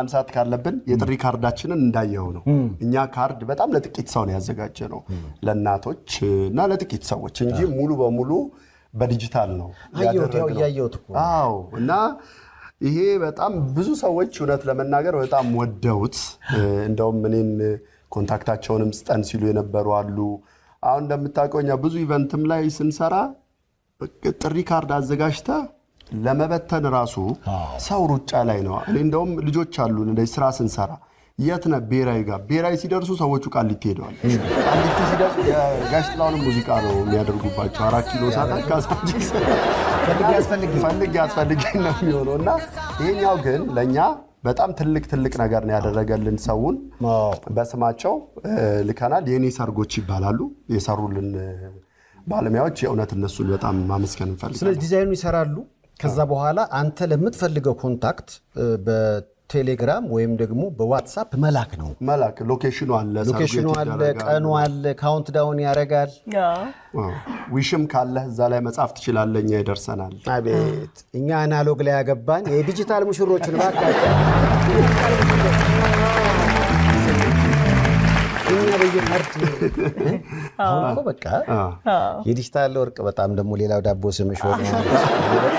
ማንሳት ካለብን የጥሪ ካርዳችንን እንዳየው ነው። እኛ ካርድ በጣም ለጥቂት ሰው ነው ያዘጋጀነው፣ ለእናቶች እና ለጥቂት ሰዎች እንጂ ሙሉ በሙሉ በዲጂታል ነው አየሁት፣ ያው ያደረግነው። እያየሁት እኮ ነው። አዎ፣ እና ይሄ በጣም ብዙ ሰዎች እውነት ለመናገር በጣም ወደውት እንደውም እኔን contact ኣቸውንም ስጠን ሲሉ የነበሩ አሉ። አሁን እንደምታውቀው እኛ ብዙ event ም ላይ ስንሰራ ጥሪ ካርድ አዘጋጅተህ ለመበተን ራሱ ሰው ሩጫ ላይ ነው። እኔ እንደውም ልጆች አሉን፣ እንደዚህ ስራ ስንሰራ የት ነህ? ብሔራዊ ጋር። ብሔራዊ ሲደርሱ ሰዎቹ ቃሊቲ ሄደዋል። ቃሊቲ ሲደርሱ የጋሽ ጥላሁንን ሙዚቃ ነው የሚያደርጉባቸው። 4 ኪሎ ሳታ ካዛንቺስ ፈልጌ አስፈልጌ። ፈልጌ አስፈልጌ ነው የሚሆነው። እና ይሄኛው ግን ለእኛ በጣም ትልቅ ትልቅ ነገር ነው ያደረገልን። ሰውን በስማቸው ልከናል። የኔ ሰርጎች ይባላሉ የሰሩልን ባለሙያዎች። የእውነት እነሱን በጣም ማመስገን እንፈልጋለን። ስለዚህ ዲዛይኑ ይሰራሉ። ከዛ በኋላ አንተ ለምትፈልገው contact በቴሌግራም ወይም ደግሞ በዋትሳፕ መላክ ነው። መላክ፣ location ኑ አለ፣ ሰርጉ location ኑ የት አለ፣ ይደረጋል። ቀኑ አለ፣ count down ያደርጋል። Wish ም ካለህ እዛ ላይ መጻፍ ትችላለህ፣ እኛ ይደርሰናል። አቤት፣ እኛ analog ላይ ያገባን የዲጂታል ሙሽሮችን እባካችሁ። እኛ በየካርድ አሁን እኮ በቃ የዲጂታል ወርቅ በጣም ደግሞ ሌላው ዳቦ ስምሽ ሆነ። በጣም